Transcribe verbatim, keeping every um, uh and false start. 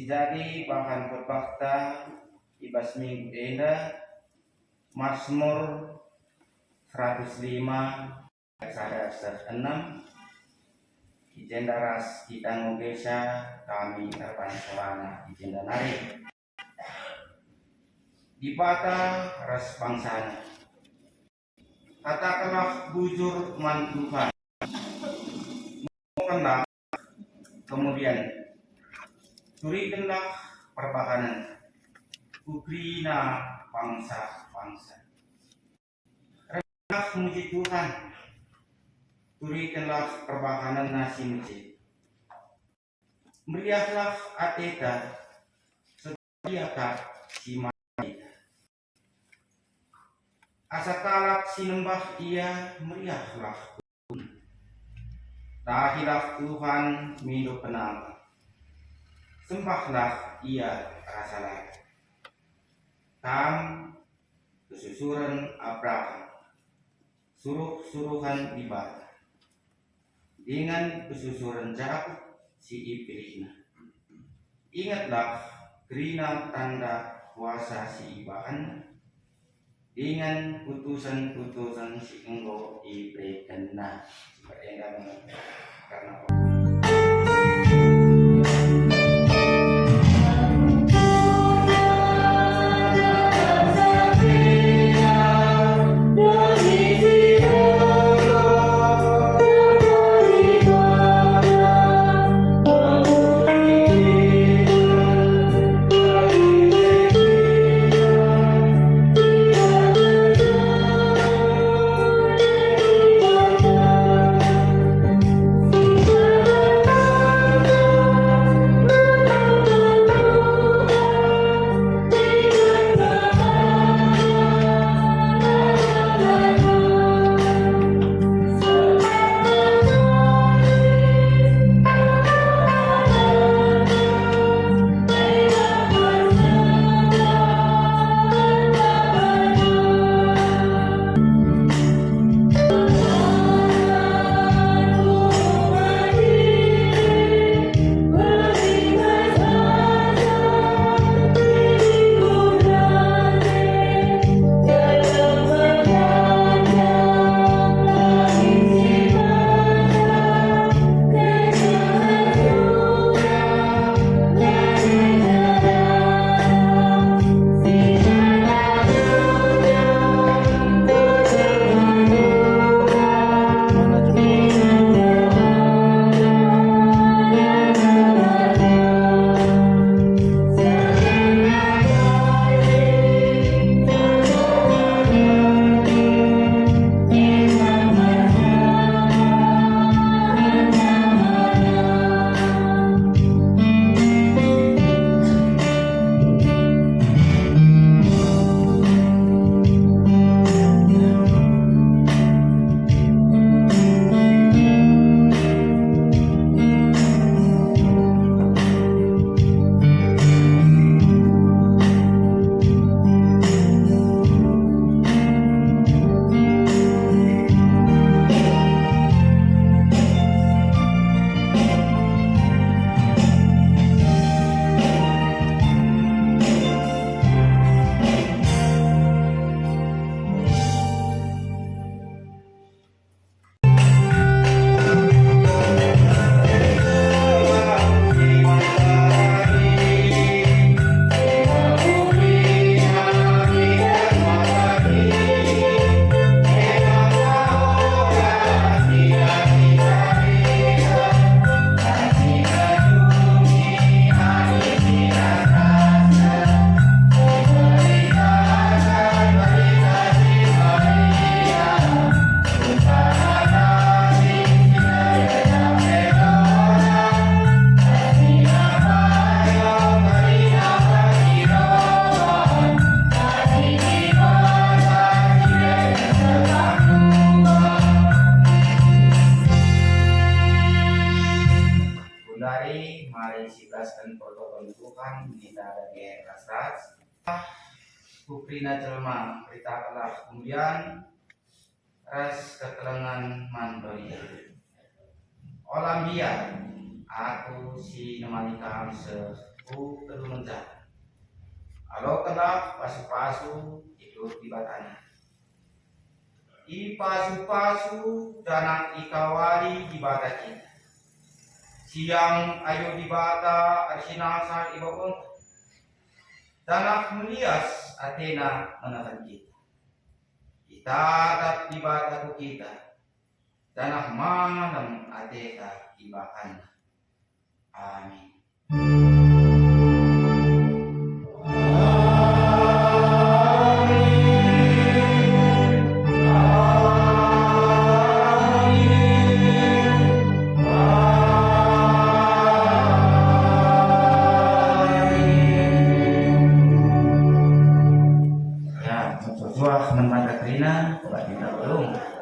Jadi bahan khotbahta i bas minggu enda, Masmur seratus lima, sada ras enem, i jenda ras kita ngogesa kami erban sorana i jenda nari. Dibata ras bangsana. Katakenlah bujur man Tuhan. Mokenlah, kemudian turikenlah perbahanen ku kerina bangsa-bangsa. Rehlah muji Tuhan, turikenlah perbahanenna si mecet. Meriahlah ateta, setia kap si mate. Asa kalak si nembah Ia meriahlah. Tahilah Tuhan mindo penambar, sembahlah Ia rasa lalap. Kam kesusuren Abraham, suruh-suruhen Dibata, dingen kesusuren Jakup si ipilihNa. Ingetlah kerina tanda kuasa si ibahanNa, dingen putusen-putusen si enggo iberekenNa. Seperti enda me kerna Gundari, mari sibelasken pertoton Tuhan, kita dage ras-ras. Ku kerina jelma, beritakenlah kemulian ras kekelengen man Badia. Ola mbiar, aku si nemani kam seh Ku kedungenca. Alokenlah pasu-pasu i Dibata nari. Ipasu-pasu janah ikawali Dibata kita. Siang ayo Dibata ersinalsal i babo, janah melias ateNa ngenehen kita. Itatap Dibata ku kita, janah malem ateta ibahanNa. Amin. Ya, tuah man banta kerina, obat kita belum.